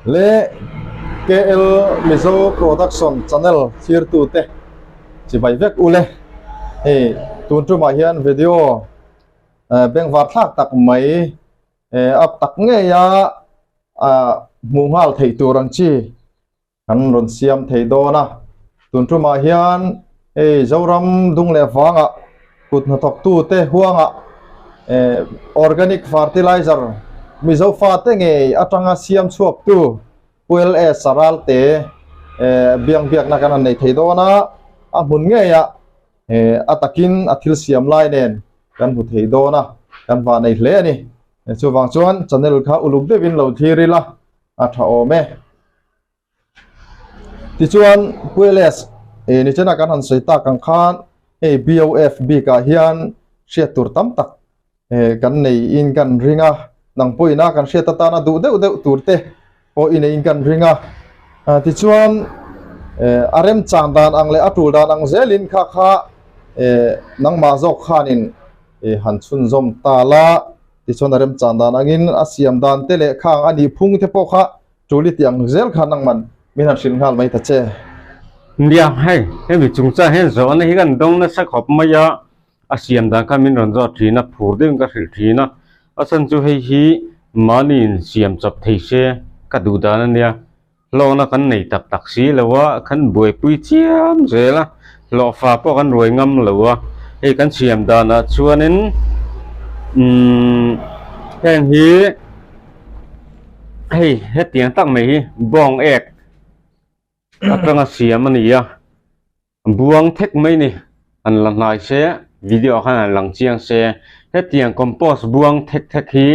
Le KL Mizo Production Channel thirtute chibai vek ule. Hei tun tumah hian video bengvar thlak tak mai a tak ngeia hmuh nghal theih tur ang chi kan rawn siam thei dawn a. Tun tumah hian hei Zoram dung leh vangah kut hnathawktute huangah eh organic fertilizer Mizo fate ngei atanga siam chhuaktu Pu LS Ralte eh biang biakna kan han nei thei dawn a, a hmun ngeiah eh a takin a thil siam lai nen kan hmu thei dawn a, kan vah nei hle a ni. Chuvang chuan channel kha uluk deuhin lo thlir ila a tha awm e. Tichuan Pu LS eh nichina kan han sawi tak ang khan hei BOF bikah hian hriat tur tam tak eh kan nei in kan ring a, nang pawhin a kan hriat atana duh deuh deuh tur te pawh i neiin kan ring a. Tichuan eh a remchang dan ang leh a tul dan ang zelin kha kha eh nangmah zawk khanin eh han chhunzawm ta la, tichuan a remchang dan angin a siam dan te leh khang a nih phung te pawh kha Tuli tih ang zel khan ang man min han hrilh nghal mai ta che. Nia, hei, hemi chungchang hian zawhna hi kan dawng nasa khawp mai a, a siam dan kha min rawn zawt thin a, phur deuhin ka hrilh thin a, a chhan chu hei hi mahni in siam chawp thei se ka duh dan a nia, hlawkna kan nei tak tak si lo a, kan buaipui chiam zel a, hlawhfa pawh kan ruai ngam lo a, hei kan siam danah chuanin umm heng hi. Hei hetiang tak mai hi bawng ek atanga siam a ni a buang thek mai ni an la hnai se video ah khan an lang chiang se hetiang compost buang thek thek hi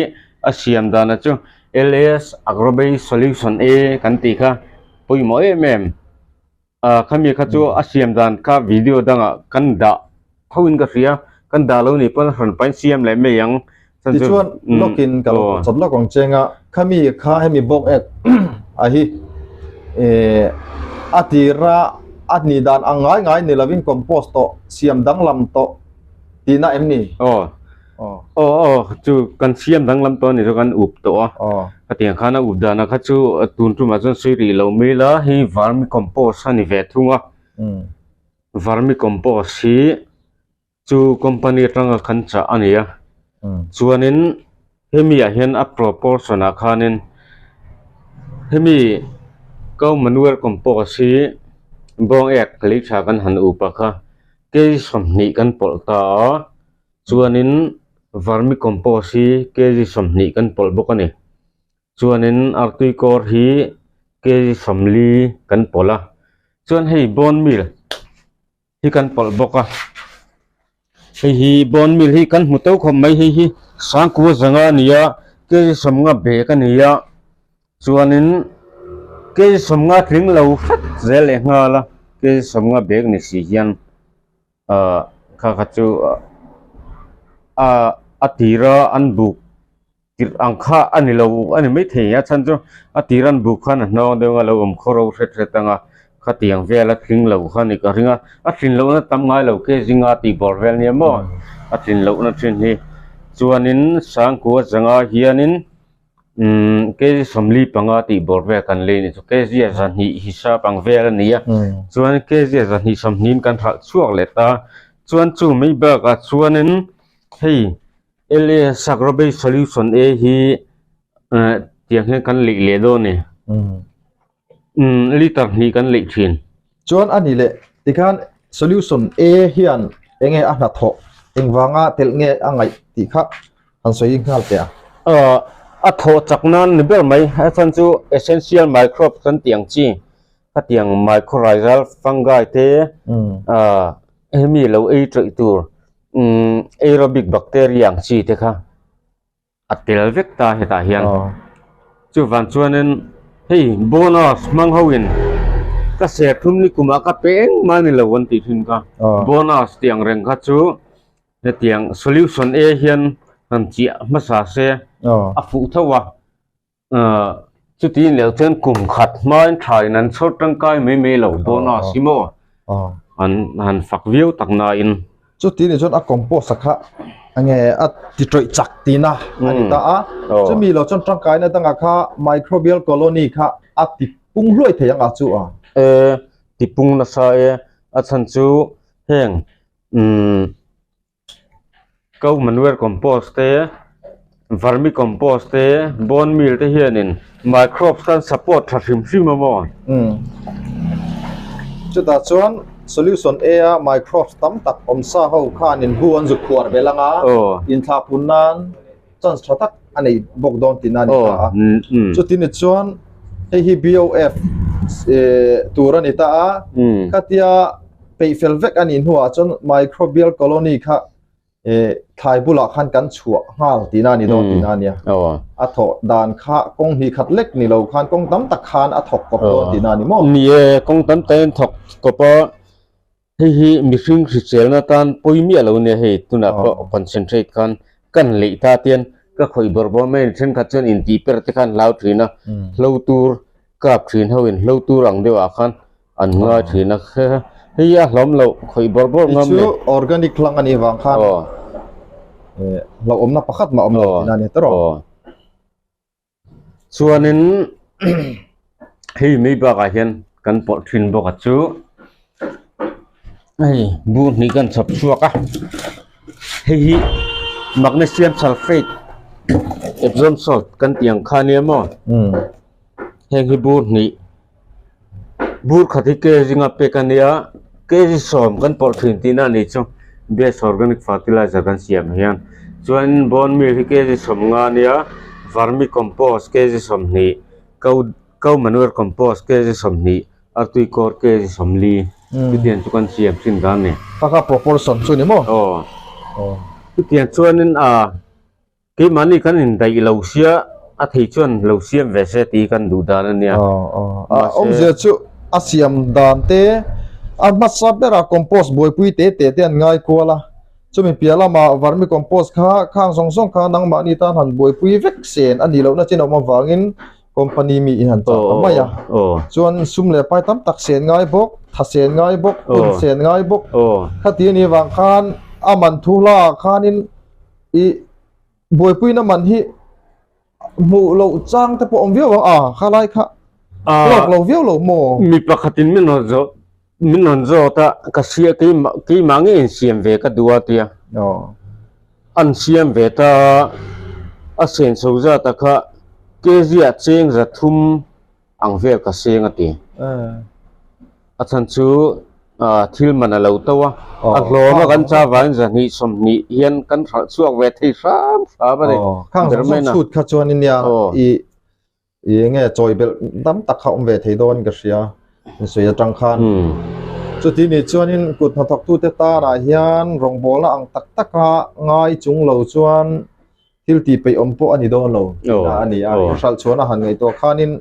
a siam dan a chu L_S Agrobase Solution A kan tih kha pawimawh em em. Ah khami kha chu a siam dan kha video dangah kan dah tho in ka hria kan dah lo nih pawn a hran pahin siam leh mai ang chhan chu Tichuan lawkin ka lo chawt lawk ang cheng a khami kha hemi bawk ek a hi eh a tira a nih dan ang ngai ngai ni lovin compost tawh siam danglam tawh tihna em ni? Aw Aw aw chu kan siam danglam tawh a ni chu kan up tawh a khatiang khan a up dan ah kha chu tun tumah chuan sawi rih lo mai la hei vermi compost a ni ve thung a vermi compost hi chu company atanga kan chah a ni a chuanin hemi ah hian a proportion ah khanin hemi cow manure compost hi bawng ek lei tha kan han up a kha kg 20 kan pawlh ta a. Chuanin vermicompost hi kg 20 kan pawlh bawk a ni. Chuanin artui kawr hi kg 40 kan pawlh a. Chuan hei bone meal hi kan pawlh bawk a. Hei hi bone meal hi kan hmu teuh khawp mai hei hi sangkua zanga a ni a, kg 50 bag a ni a. Chuanin kg 50 tling lo hret zel leh nghal a, kg 50 bag ni si hian. ah kha kha chu ah a tira an buk tirh ang kha a ni lo a ni maithei a chhan chu a tira an buk khan a hnawng deuh a lo awm khaw ro hret hret ang a khatiang vel a tling lo kha a ni ka ring a a tlin lohna tam ngai lo ke zinga tih bawr vel nia maw a tlin lohna thin hi chuanin sangkua zanga hianin. Umm kg 45 tih bawr vel kan lei a ni chu kg a 200 hisap ang vel a ni a chuan kg a 220 in kan hralh chhuak leh ta chuan chu mai bakah chuanin hei L_A Sagrobay Solution A hi eh tiang hian kan leih leh dawn a ni umm liter hnih kan leih thin. Chuan a ni leh tikhan Solution A hian enge a hnathawh engvanga telh nge a ngaih tih kha Han sawi nghal teh a. A thawh chak nan ni ber mai. A chhan chu essential microbes kan tih ang chi khatiang mycorrhizal fungi te hemi lo ei tawih tur aerobic bacteria ang chi te kha a tel vek ta hetah hian. Chuvang chuanin hei bonus hmang ho in ka serthum ni kumah ka pe engmah a ni lo an tih thin kha. Bonus tih ang reng kha chu. Hetiang solution A hian han chiah hmasa se a fuh tho a, chuti leh chuan kum khat hmain thain an chhawr tangkai mai mai lo bonus hi maw an han fak viau tak nain. Chuti nih chuan a compost a kha enge a ti tawih chak tihna a ni ta a. Chumi lo chuan tangkaina dangah kha microbial colony kha a ti pung hluai thei ang a chu a. E, ti pung nasa e, a chhan chu heng umm Cow manure compost te, vermi compost te, bone meal te hianin microbes khan support tha hrim hrim a maw? Umm. Chutah chuan solution A a microbes tam tak awm sa ho khanin bu an zu khuar belh ang a, inthlah pun nan chance tha tak a nei bawk dawn tihna a ni ta a. Chuti ni chuan hei hi BOF tur a ni ta a, khatia peih fel vek a nih hnuah chuan microbial colony kha thlai bulah khan kan chhuah nghal tihna a ni dawn tihna a nia. A thawh dan kha kawng hnih khat lek ni lo khan kawng tam tak khan a thawk kawp dawn tihna a ni maw? Ni e, kawng tam takin thawk kawp a. Hei hi mihring hriselna tan pawi miah lo nia hei tunah pawh concentrate khan kan leih ta tian ka khawih bawrh bawrh mai a ni thenkhat chuan intih per te khan hlau thin a hlo tur kap thin ho in hlo tur ang deuh ah khan an ngai thin a hei hi a hlawm loh khawih bawrh bawrh ngam le organic hlang a nih vang khan hlauhawmna pakhat mah awm lo tihna a ni tawh rawh. Chuanin hei mai bakah hian kan pawlh thin bawk a chu hei bur hnih kan chhawp chhuak a hei hi magnesium sulphate epsom salt kan tih ang kha ania maw heng hi bur hnih bur khat hi kg zinga pek a nia kg sawm kan pawlh thin tihna a nih chu best organic fertilizer kan siam hian chuan bone meal hi kg 50 a nia vermicompost kg 20 cow cow manure compost kg 20 artui kawr kg 40 chutiang chu kan siam thin dan a ni. Kha kha proportion chu ni maw? Aw chutiang chuanin a. Keimahni kan indaih lo sia, a thei chuan lo siam ve se tih kan duh dan a nia. Mahse. Awmzia chu a siam dan te, a hmasa bera compost buaipui te te te an ngai kual a. Chumi piah lama vermicompost kha khang zawng zawng kha nangmahni tan han buaipui vek sen a nih lohna chin a awm avangin company mi in han chah ta mai a. Chuan sum leh pai tam tak sen ngai bawk, tha sen ngai bawk, hun sen ngai bawk. Khati a nih avang khan a man thu hla ah khanin I buaipuina man hi hmuh loh chang te pawh awm viau ang a kha lai kha hlawk lo viau lo maw? Mi pakhatin min rawn zawh min rawn zawt a ka sia keimah keimah nge insiam ve ka duh a tia an siam ve ta a senso zat a kha kg ah cheng za thum ang vel ka seng a ti. A chhan chu thil man a lo to a, a hlawm a kan cha vangin zahnih 20 hian kan hralh chhuak ve thei hram hram a ni. Khang zawng zawng chhut kha chuan nia i i enge chawi belh dam tak kha awm ve thei dawn ka hria in sawi atang khan. Chuti nih chuanin kut hnathawktute tanah hian rawngbawlna ang tak taka ngai chung lo chuan thil tih peih awm pawh a ni dawn lo tihna a ni a, hralh chhuan a han ngaihtuah khanin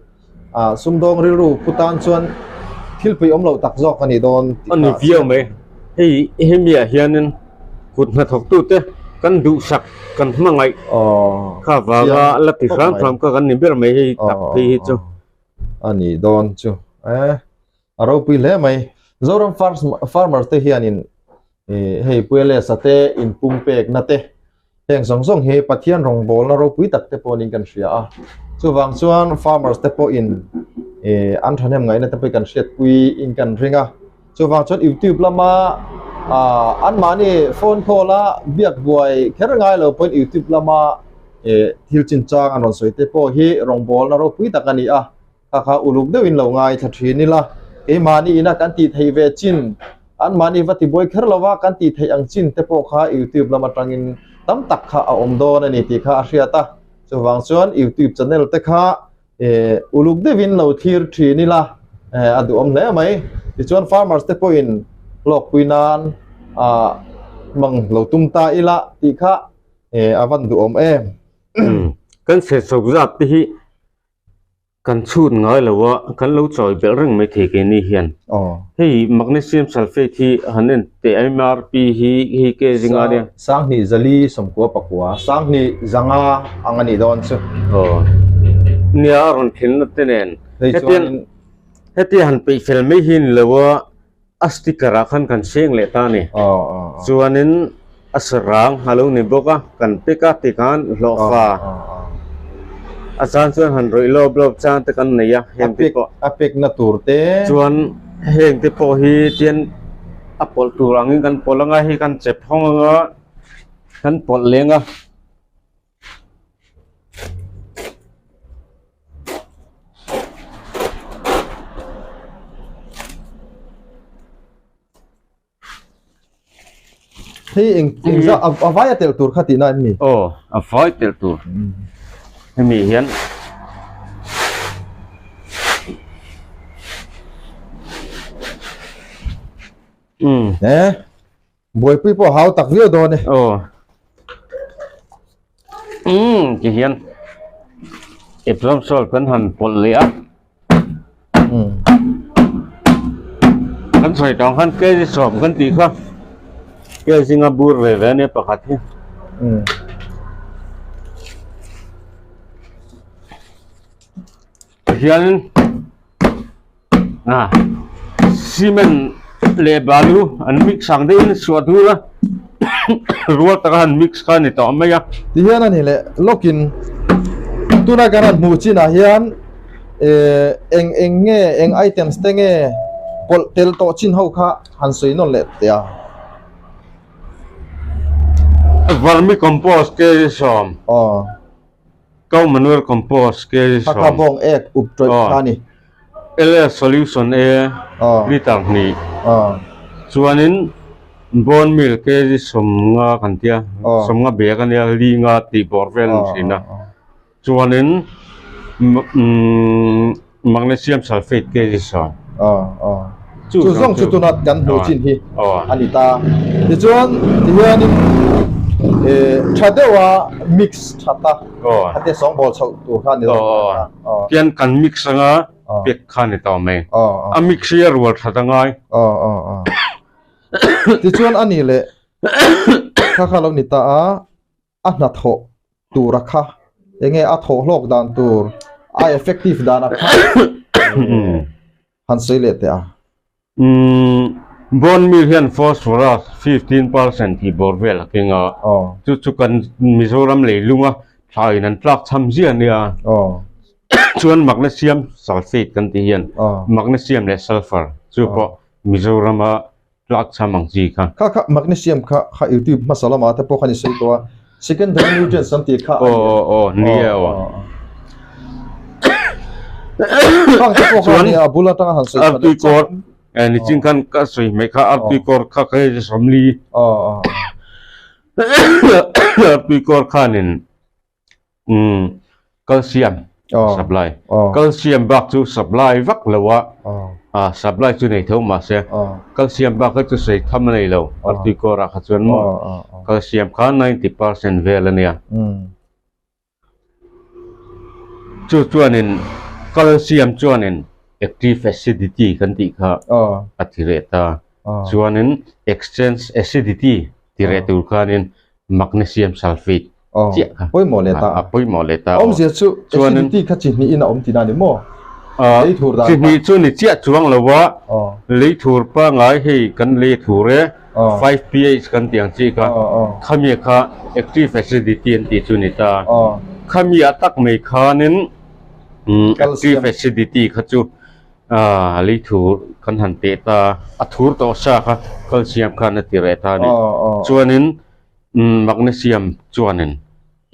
sumdawng rilru pu tan chuan thil peih awm loh tak zawk a ni dawn tih kha a ni viau mai. Hei hemi ah hianin kut hnathawktute kan duhsak kan hmangaih kha vanga la ti hram hram kha kan ni ber mai hei tak phei hi chu. A ni dawn chu e a ropui hle mai. Zoram farmers te hianin hei Puelesa te inpumpekna te Heng zawng zawng hi Pathian rawngbawlna ropui tak te pawhin kan hria a, chuvang chuan farmers te pawhin eh an thahnem ngaihna te pawh kan hriatpui in kan ring a, chuvang chuan youtube lama ah anmahni phone call a biak buai kher ngai lo pawhin youtube lama eh thil chinchang an rawn sawi te pawh hi rawngbawlna ropui tak a ni a. Kha kha uluk deuhin lo ngaithla thin ila, keimahni ina kan tih theih ve chin, anmahni va tibuai kher lova kan tih theih ang chin te pawh kha YouTube lam atangin tam tak kha a awm dawn a ni tih kha a hriat a. Chuvang chuan YouTube channel te kha uluk deuhin lo thlir thin ila a duhawm hle mai. Tichuan farmers te pawhin hlawkpui nan hmang lo tum ta ila tih kha a van duhawm em. Kan serchhawk zat te hi Kan chhut ngai lo a, kan lo chawi belh reng mai thei keini hian. Hei magnesium sulphate hi han en teh MRP hi hei ke zinga nia. Sanghnih zali sawmkua pakua, sanghnih zanga ang a nih dawn chu. Aw. Nia a rawn thlenna te nen. Hei chuanin. Hetia han peih fel mai hi ni lo a. A sticker ah khan kan seng leh ta a ni. Chuanin a sarang a lo ni bawk a, kan pek a tikhan hlawhfa a chan chuan han rawih lawp lawp chang te kan nei a heng te pawh. A pekna tur te. Chuan heng te pawh hi tian a pawlh tur angin kan pawlh anga hei kan chep hawng anga kan pawlh leng a. Hei eng eng za a vai a tel tur kha tihna em ni? Aw, a vai tel tur. Hemi hian Um. Eh. Buaipui pawh hau tak viau dawn e. Aw. Umm ti hian Epsom salt kan han pawlh leh a. Umm. Kan sawi tawng khan kg sawm kan tih kha kg nga bur ve ve ania pakhat hi. Umm. Tihianin Ah cement leh balu an mix ang deuhin suah dur a rual taka han mix kha a ni tawh mai a. Tihian a ni leh lawkin tuna kan han hmuh chinah hian eh eng eng nge eng items te nge pawlh tel tawh chin ho kha han sawi nawn leh teh a. Vermicompost kg sawm. Aw. Cow manure compost kg sawm. Hakha bawng ek up tawih kha a ni. LS solution e liter hnih. Chuanin bone meal kg 50 kan tia, 50 bag a nia, li nga tih bawr vel a ni thin a. Chuanin Magnesium sulfate kg 10. Chu zawng chu tuna kan hmuh chin hi a ni ta. Tichuan tihianin tha deuha mix that a, khatia sawngbawl chhoh tur kha a ni dawn a. Tian kan mix anga pek kha a ni tawh mai. A mix hi a rual that a ngai. Tichuan a nih leh kha kha lo ni ta a. a hnathawh tur a kha enge a thawh hlawk dan tur a effective dan a kha han sawi leh teh a. Umm bone meal hian phosphorus 15% tih bawr vel a keng a, chu chu kan Mizoram leilung a thlaiin an tlak cham ziah ania, chuan magnesium sulphate kan tih hian magnesium leh sulphur chu pawh Mizoram a tlak cham ang chi kha. Kha kha magnesium kha kha YouTube hmasa lamah te pawh khan i sawi tawh a, secondary nutrients an tih kha a ni. Aw aw aw ni e aw. Khang te pawh kha a ni a bul atanga han sawi tha leh chak. Nichin khan ka sawi hmeh kha artui kawr kha ka hei 40. Aw aw. Artui kawr khanin Umm calcium supply calcium bak chu supply vak lo a ah supply chu nei tho mahse calcium bak kha chu sawi tham a nei lo artui kawr ah kha chuan maw calcium kha 90% vel a nia chu chuanin calcium chuanin active acidity kan tih kha a ti reh ta chuanin exchange acidity ti reh tur khanin magnesium sulfate chiah kha pawimawh leh ta a pawimawh leh ta awmzia chu acidity kha chi hnih in a awm tihna ni maw lei thur dan chi hnih chu ni chiah chuang lo a lei thur pangai hei kan lei thur e 5 ph kan tih ang chi kha khami kha active acidity an tih chu ni ta khami a tak mai khanin active acidity kha chu lei thur kan han teh ta a thur tawh sa kha calcium khan a ti reh ta a ni chuanin Magnesium chuanin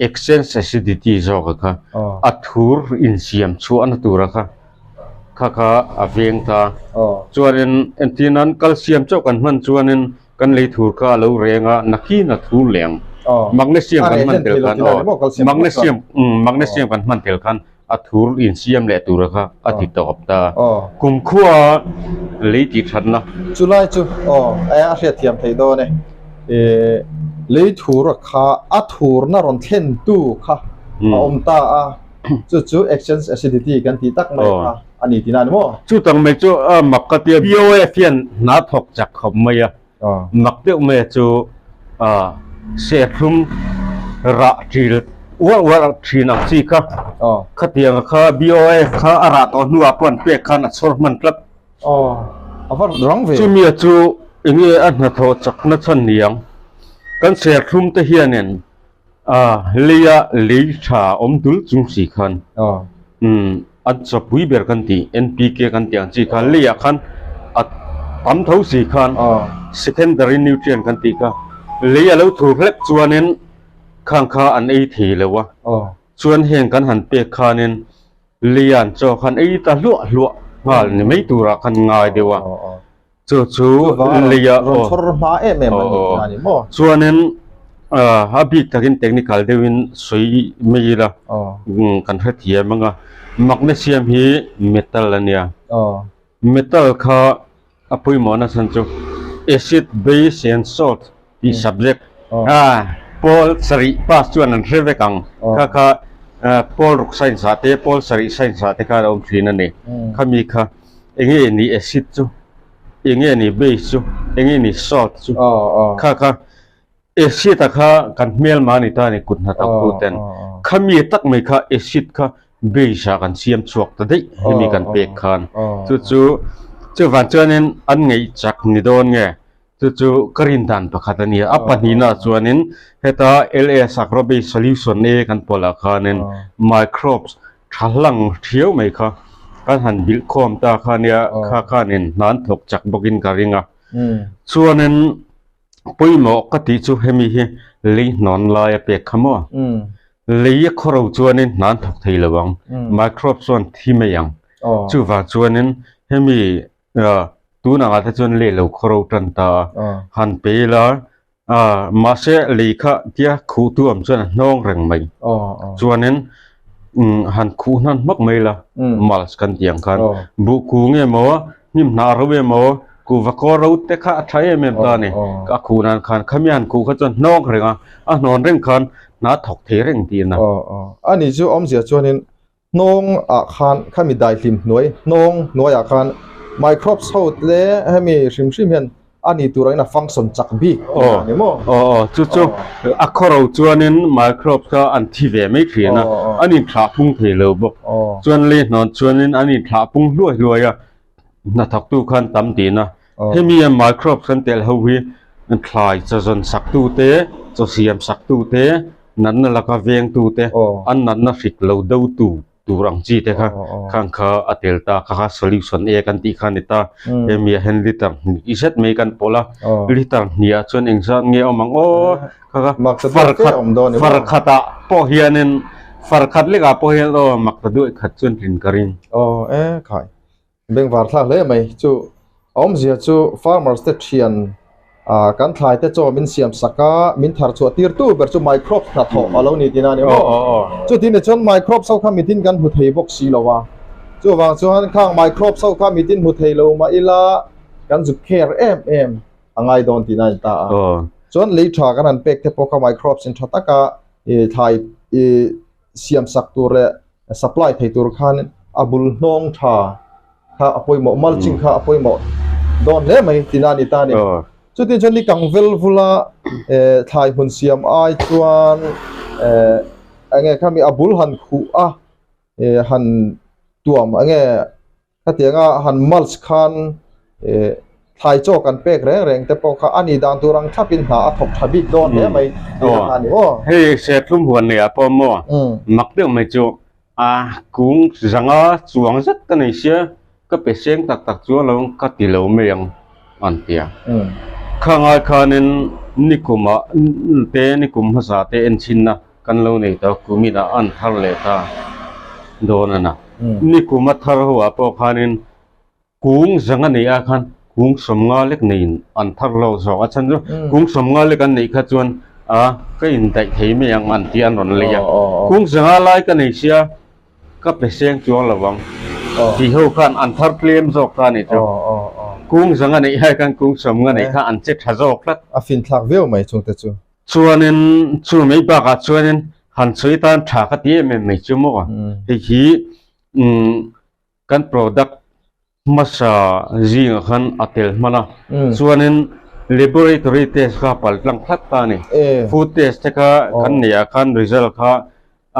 exchange acidity zawk a kha a thur insiam chhuahna tura kha kha kha a veng ta. Chuanin entir nan calcium chauh kan hman chuanin kan lei thur kha a lo reng a, nakin a thur leh ang. Magnesium kan hman tel khan magnesium magnesium kan hman tel khan a thur insiam leh tura kha a ti tawp ta. Kumkhua lei tih thatna. Chulai chu aw a hriatthiam thei dawn e. Lei thur kha a thurna rawn thlen tu kha a awm ta a, chu chu exchange acidity kan tih tak mai kha a ni tihna a ni maw? Chu tak mai chu a mak ka tia BOF hian hna thawk chak khawp mai a, mak deuh mai chu serthlum rah ṭil uar uar ṭhin ang chi kha khatiang kha BOF kha a rah tawh hnuah pawh an pek khan a chhawr hman tlat. A va rang ve. Chumia chu enge a hnathawh chakna chhan niang? Kan serthlum te hianin leia lei tha awm dul chung si khan an chawpui ber kan tih NPK kan tih ang chi kha leiah khan a tam tho si khan secondary nutrient kan tih kha lei a lo thur hlek chuanin khang kha an ei thei lo a chuan heng kan han pek khanin Lian chaw khan ei ta hluah hluah nghal ni mai turah khan ngai deuh a. Chu chu leia rawn chhawr hma em em a ni a ni maw? Chuanin a bik takin technical deuhin sawi mai ila kan hrethiam ang a. Magnesium hi metal a nia. Metal kha a pawimawhna chhan chu acid, base and salt tih subject pawl sarih pass chuan an hre vek ang. Kha kha pawl ruk science ah te pawl sarih science ah te khan a awm thin a ni. Khami kha enge ni acid chu, enge ni base chu, enge ni salt chu kha kha Acid a kha kan hmelma a ni ta a ni kut hnathawk tu ten. Khami tak mai kha acid kha base ah kan siam chhuak ta daih hemi kan pek khan. Chu chu chuvan chuanin an ngaih chak ni dawn nge chu chu ka rin dan pakhat a nia. A pahnihna chuanin heta LS Agrobase Solution A kan pawlah khanin microbes tha hlang thiau mai kha kan han bilh khawm ta kha nia kha khanin hna an thawk chak bawkin ka ring a. Chuanin Pawimawh ka tih chu hemi hi lei hnawn lai a pek kha maw? Lei a khawro chuanin hna an thawk thei lo ang, microbe chuan thi mai ang. Chuvang chuanin hemi tun angah te chuan lei lo khawro tan ta a, han pe ila mahse lei kha tia khuh tu awm chuan a hnawng reng mai. Chuanin han khuh hnan hmak mai ila mulch kan tih ang khan buh kung emaw Hnim hnah ro emaw kuhva kaw ro te kha a tha em em ta a ni. A khuh nan khan khami han khuh kha chuan hnawng reng a, a hnawn reng khan hna thawk thei reng tih a. Aw aw. A ni chu awmzia chuanin hnawng ah khan khami daihlim hnuai hnawng hnuaiah khan microbes ho tle hemi hrim hrim hian a ni tur angin a function chak bik tih a ni maw? Aw aw chu chu a khawro chuanin microbes kha an thi ve mai thin a, an inthlah pung thei lo bawk. Chuan lei hnawn chuanin an inthlah pung hluai hluai a, hnathawktu khan tam tihna. Hemi a microbes kan telh ho hi thlai chaw zawn saktu te, chaw siam saktu te, natna laka vengtu te, an natna hrik lo dotu tur ang chi te kha khang kha a tel ta kha kha solution e kan tih kha a ni ta. Hemi ah hian liter hnih zet mai kan pawlh a, liter hnih ah chuan engzat nge a awm ang aw kha kha far khat far khat ah pawh hianin far khat lek ah pawh hian aw mak ta duaih khat chuan tlin ka ring. Aw e khai. Bengvar thlak hle mai chu a awmzia chu farmers te thian ah kan thlai te chaw min siam sak a min thar chhuah tir tu ber chu microbes hnathawh a lo ni tihna a ni maw chutin ni chuan microbes ho kha mitin kan hmu thei bawk si lo a chuvang chuan khang microbes ho kha mitin hmu thei lo mah ila kan zuk care em em a ngai dawn tihna a ni ta a chuan lei tha kan han pek te pawh kha microbes in tha taka ih thlai ih siam sak tur leh supply thei tur khan a bul hnawng tha kha a pawimawh mulching kha a pawimawh dawn hle mai tina a ni ta a ni. Chutin chuan ni kang vel vula eh thlai hmun siam ai chuan eh enge khami a bul han khuh a eh han tuam enge Khatianga han mulch khan eh thlai chaw kan pek reng reng te pawh kha a ni dan tur ang thlapin hna a thawk tha bik dawn hle mai tih a ni maw? Hei serthlum huan nei ah pawh maw mak deuh mai chu a kung zanga chuang zet ka nei sia ka pe seng tak tak chuan lo ka ti lo mai ang an ti a. Kha ngai khanin nikumah te nikum hmasa te enchhinna Kan lo nei ta kumin ah an thar leh ta dawn a na. Nikum a thar ho ah pawh khanin kung zang a neih ah khan kung sawmnga lek neiin an thar lo zawk a chhan chu kung sawmnga lek an neih kha chuan a ka indaih thei mai ang an tih an rawn lei a. Kung zanga lai ka nei sia ka pe seng chuang lo ang tih ho khan an thar tlem zawk ta a nih chu. Kung zanga neih hai khan kung sawmnga neih kha an che tha zawk tlat. A finthlak viau mai chungte chu. Chuanin chu mai bakah chuanin han sawi tan tha ka ti em em mai chu maw? Hei hi kan product hmasa zingah khan a tel hman a, chuanin laboratory test kha pal tlang tlat ta a ni. Food test te kha kan neihah khan result kha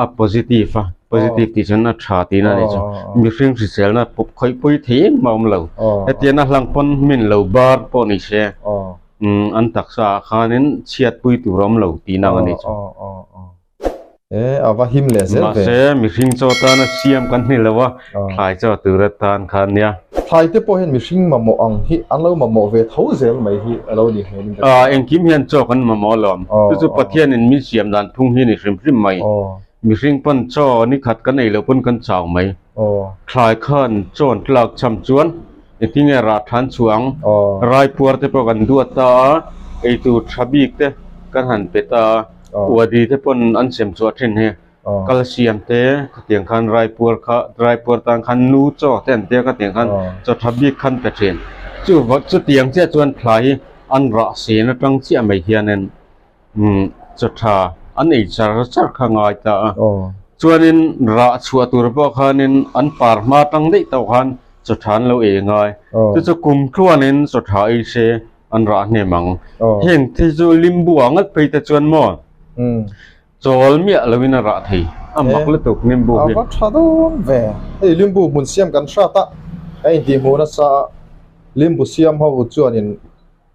a positive a. Positive tih chuan a tha tihna a nih chu. Mihring hriselna khawih pui thei engmah a awm lo. Hetiang a hlang pawn hmin lo bar pawh ni se an taksa ah khanin chhiat pui tur a awm lo tihna ang a nih chu. E a va him leh zel ve. Mahse mihring chaw tana siam kan ni lo a, thlai chaw tur atan khan nia. Thlai te pawh hian mihring mamawh ang hi an lo mamawh ve tho zel mai hi a lo ni hmelin ka hria. Engkim hian chaw kan mamawh alawm. Chu chu Pathianin min siam dan phung hi a ni hrim hrim mai. Mihring pawn chaw ni khat kan ei loh pawn kan chau mai. Thlai khan chaw an tlak cham chuan engtinge rah than chhuah ang. Raipuar te pawh kan duat ta a, eitur tha bik te kan han pe ta a. Uadi te pawn an sem chhuah thin hi calcium te khatiang khan raipuar kha raipuar tan khan nu chaw te an tia khatiang khan chaw tha bik khan pe thin chu chutiang chiah chuan thlai hi an rah sen atang chiah mai hianin umm chaw tha an ei char char kha ngai ta a chuanin rah chhuah tur pawh khanin an par hma tang daih tawh khan chaw tha an lo ei ngai chu chu kum tluanin chaw tha ei se. an rah hnem ang. Heng te chu limbu ah ngat phei te chuan maw chawl miah lo in a rah thei a mak lutuk limbu hi. A va tha dawn ve. Hei limbu hmun siam kan hrat a, a intih hmuh nasa a, limbu siam ho chuanin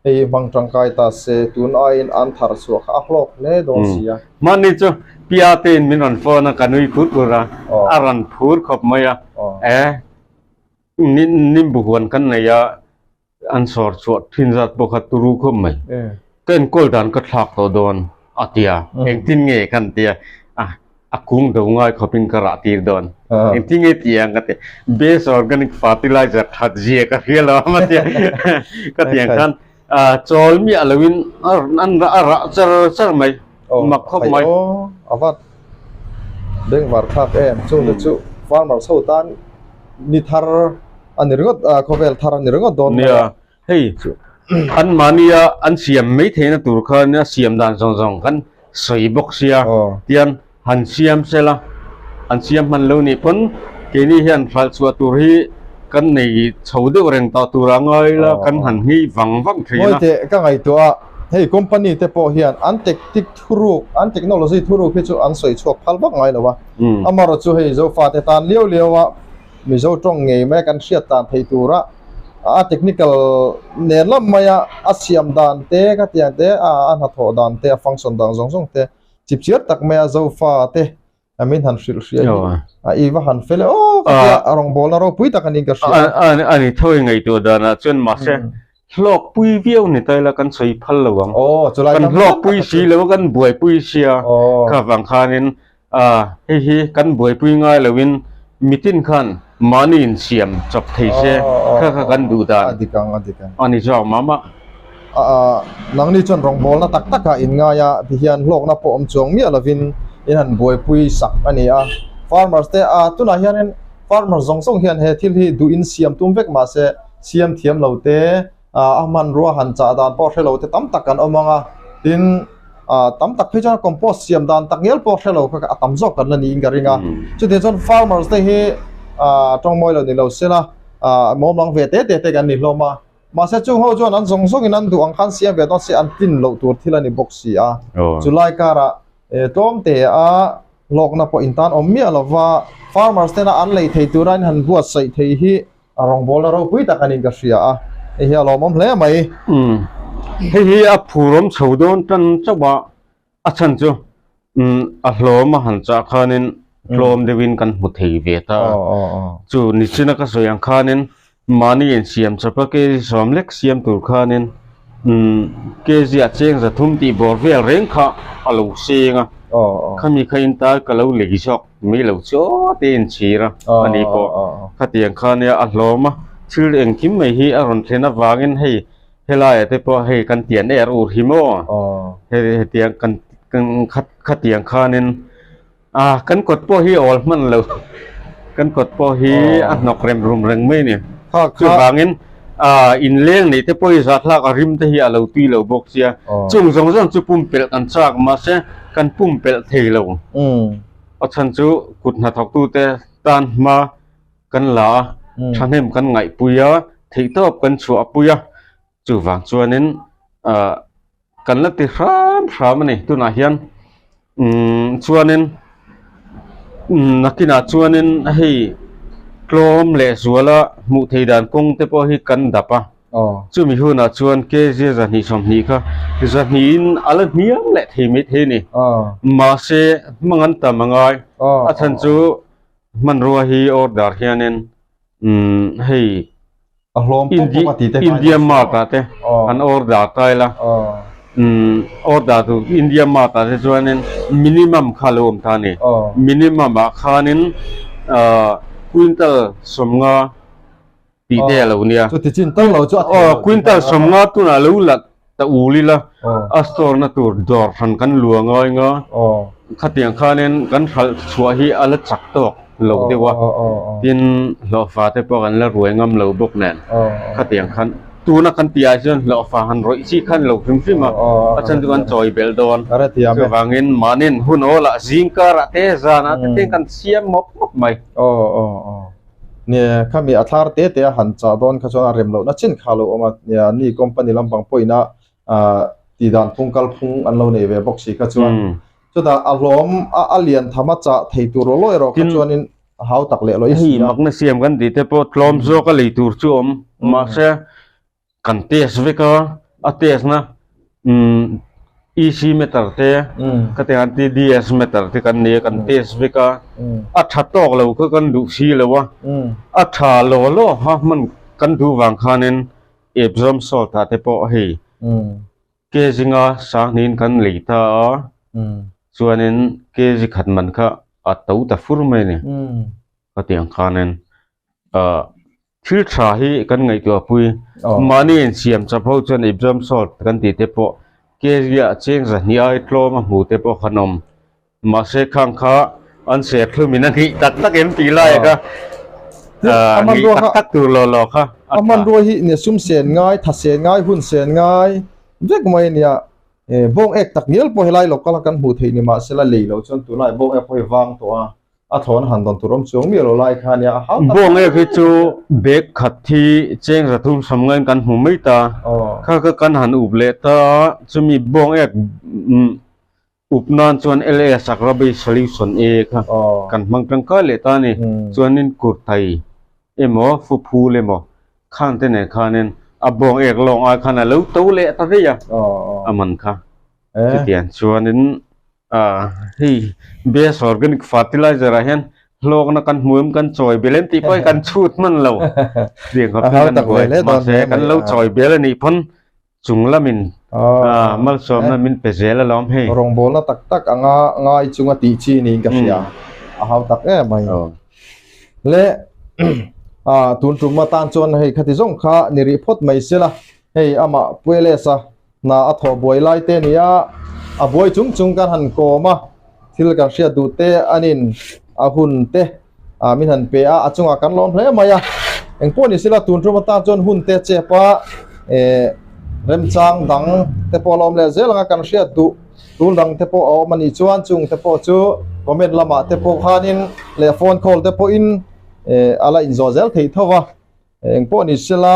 hei hmang tangkai ta se tun aiin an thar chhuah kha a hlawk hle dawn si a. Hmanni chu Pia te in min rawn phone a ka nui khur khur a, a rawn phur khawp mai a, e limbu huan kan nei a, An sawr chhuah thin zat pawh kha turu khawp mai. Ka enkawl dan ka thlak tawh dawn a tia. Engtin nge kan tia a a kung do ngai khawpin ka rah tir dawn. Engtin nge ti ang ka ti. Best organic fertilizer that zia ka hria lo a tia. Ka ti ang khan chawl miah loin an a rah char char mai. Mak khawp mai. A va bengvar thlak em. Chungte chu farmers ho tan ni thar a ni ringawt a khawvel thar a ni ringawt dawn mai a. Nia, hei an mahnia an siam mai theihna tur khan a siam dan zawng zawng kan sawi bawk sia tian han siam sela an siam hman lo nih pawn keini hian hralh chhuah tur hi kan nei chho deuh reng tawh tur a ngai la kan han ngei vang vang thin a. Ngawi teh ka ngaihtuah a, hei company te pawh hian an tactic thuruk an technology thuruk hi chu an sawi chhuak phal vak ngai lo a, amaherawhchu chu hei Zofate tan liau liau a Mizo tawng ngei mai kan hriat dan thei tura a technical nen lam maia a siam dan te ka tiang te a a hnathawh dan te a function dan zawng zawng te chip chiar tak maia Zofa te min han hrilh hria hi a i va han fel e aw ka tia a rawngbawlna ropui tak anin ka hria a ani tho i ngaihtuah danah chuan mahse hlawkpui viau ni ta ila kan sawi phal lo ang kan hlawkpui si lo a kan buaipui sia kha vang khanin A, hei hi kan buaipui ngai loin mitin khan mahni insiam chawp thei se kha kha kan duh dan. A dik ang, a dik ang. A ni zawk mah mah. A, a, nangni chuan rawngbawlna tak takah in ngai a, tihian hlawkna pawh awm chuang miah lovin in han buaipui sak a ni a. Farmers te, a, tunah hianin farmers zawng zawng hian he thil hi duh in siam tum vek mah se siam thiam lo te, a hmanrua han chah dan pawh hre lo te tam tak an awm ang a, tin ah tam tak phei chuan compost siam dan tak ngial pawh hre lo kha a tam zawk kan la niin ka ring a, chutiang chuan farmers te hi ah tawngmawi lo ni lo se la ah mawmlang ve te te te kan ni hlawm a, mahse chung ho chuan an zawng zawngin an duh ang khan siam ve dawn se an tlin loh tur thil a ni bawk si a, chulai karah eh tlawm te a hlawkna pawh intan awm miah lova farmers tena an lei thei tura in han buatsaih thei hi. A rawngbawlna ropui tak anin ka hria a, hei hi a lawmawm hle mai. Umm, hei hi a phurawm chho dawn tan chauh a, a chhan chu umm a hlawm a han chah khanin tlawm deuhin kan hmu thei ve ta a, chu nichina ka sawi ang khanin mahni insiam chawp a kg sawm lek siam tur khanin umm kg ah cheng zathum tih bawr vel reng kha a lo seng a, khami kha intal ka lo lei zawk. Mi lo chaw te inchhir a a ni pawh khatiang kha nia a hlawm a thil engkim mai hi a rawn thlen avangin hei helaiah te pawh hei kan tian er ur hi maw hei hetiang kan kan khatiang khanin a kan kawt pawh hi a awl hman lo kan kawt pawh hi a hnawk rem rum reng mai a ni chuvangin a inleng neih te pawh hi zahthlak a rim te hi a lo tui lo bawk sia chung zawng zawng chu pumpelh kan chak mahse kan pumpelh thei lo. A chhan chu kut hnathawktute tan hma kan la a, thahnem kan ngaihpui a, theihtawp kan chhuahpui a, chuvang chuanin ah kan la ti hram hram a ni. Tunah hian umm chuanin Nakinah chuanin hei tlawm leh zuala hmuh theih dan kawng te pawh hi kan dap a. Chumi hunah chuan kg 220 kha zahnihin a la hniam leh thei mai thei a ni. Mahse hmang an tam a ngai. A chhan chu hmanrua hi order hianin hei India Mart ah te an order ta ila. Order tur India Mart ah te chuanin minimum kha a lo awm ta a ni. Minimum ah khanin quintal 50 tih te a lo nia. Chuti chin tal lo chu a theih loh. Quintal 50 tunah lo la ta ul ila a store na tur dawr hran kan lu a ngai nga. Khatiang khanin kan hralh chhuah hi a la chak tawk lo deuh a. Tin hlawhfa te pawh kan la ruai ngam lo bawk nen. Khatiang khan tuna kan tih ah chuan hlawhfa han rawih chi khan lo hrim hrim a. A chhan chu kan chawi belh dawn. Chuvangin mahnin hun awlah zingkarah te zanah te thleng kan siam mawp mawp mai. Nia, khami a thlar te te a han chah dawn kha chuan a rem lohna chin kha a lo awm a. Nia, ni company lampang pawhin a tih dan phung kal phung an lo nei ve bawk si kha chuan. Chutah a hlawm a lian tham a chah thei tur law law erawh kha chuanin a hau tak leh lawih si a. Hei makna siam kan tih te pawh tlawm zawk a lei tur chu a awm. Mahse, Kan test vek a, a test na umm EC meter te ka ti ang TDS meter te kan nei a kan test vek a, a tha tawk lo kha kan duh si lo a, a tha law law kha hman kan duh vang khanin Epsom salt ah te pawh hei kg nga sangniin kan lei ta a, chuanin kg khat man kha a to ta fur mai a ni ka ti ang khanin ah. Thil tha hi kan ngaihtuah pui. Mahni insiam chap ho chuan Epsom salt kan tih te pawh kg ah cheng 200 ai tlawm a hmu te pawh khan awm. Mahse khang kha an serthlum in a nih tak tak em tih lai kha nih tak tak tur law law kha a tha. A hmanrua hi nia sum sen ngai, tha sen ngai, hun sen ngai vek mai a nia. Bawng ek tak ngial pawh helai local a kan hmuh theih ni mahsela lei loh chuan tunlai bawng ek pawh hi vang tawh a. A thawn han dawn tur awm chuang miah lo lai kha ania a hau tak. Bawng ek hi chu bag khat hi cheng 300 sawmngain kan hmu mai ta. Kha kha kan han up leh ta a, chumi bawng ek up nan chuan LS Agrabe Solution A kha kan hmang tangkai leh ta a ni. Chuanin kurtai emaw fuphul emaw khan te nen khanin a bawng ek lawng ai khan a lo to leh ta daih a, a man kha. Chutiang chuanin hei best organic fertilizer ah hian hlawkna kan hmu em kan chawi bel em tih pawh hi kan chhut hman lo. Tiang khawp hian kan buai mahse kan lo chawi bel a nih pawn chung lamin malsawmna min pe zel alawm hei. Rawngbawlna tak tak anga ngai chunga tih chi niin ka hria a hau tak em mai. Le tun tum atan chuan hei khati zawng kha ni rih phawt mai sela hei amah Puelesa Hna a thawh buai lai te nia, a buai chung chung kan han kawm a, thil kan hriat duh te anin a hun te min han pe a, a chungah kan lawm hle mai a. Engpawh ni sela tun tum atan chuan hun te chep a, remchang dang te pawh a la awm leh zel anga kan hriat duh tul dang te pawh a awm a nih chuan chung te pawh chu comment lamah te pawh khanin leh phone call te pawhin a la inzawh zel theih tho va. Engpawh ni sela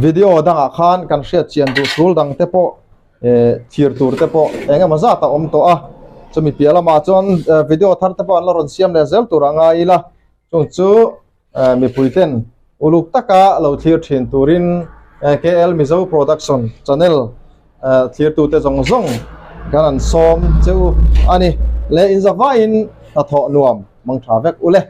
Video dangah khan kan hriat chian duh tul dang te pawh eh thlir tur te pawh eng emaw zat a awm tawh a chumi piah lamah chuan video thar te pawh an la rawn siam leh zel tur a ngai ila chung chu eh mipui ten uluk taka lo thlir thin turin KL Mizo Production channel eh thlir tute zawng zawng kan an sawm che u a ni leh inzavaiin hnathawh nuam mang tha vek ule.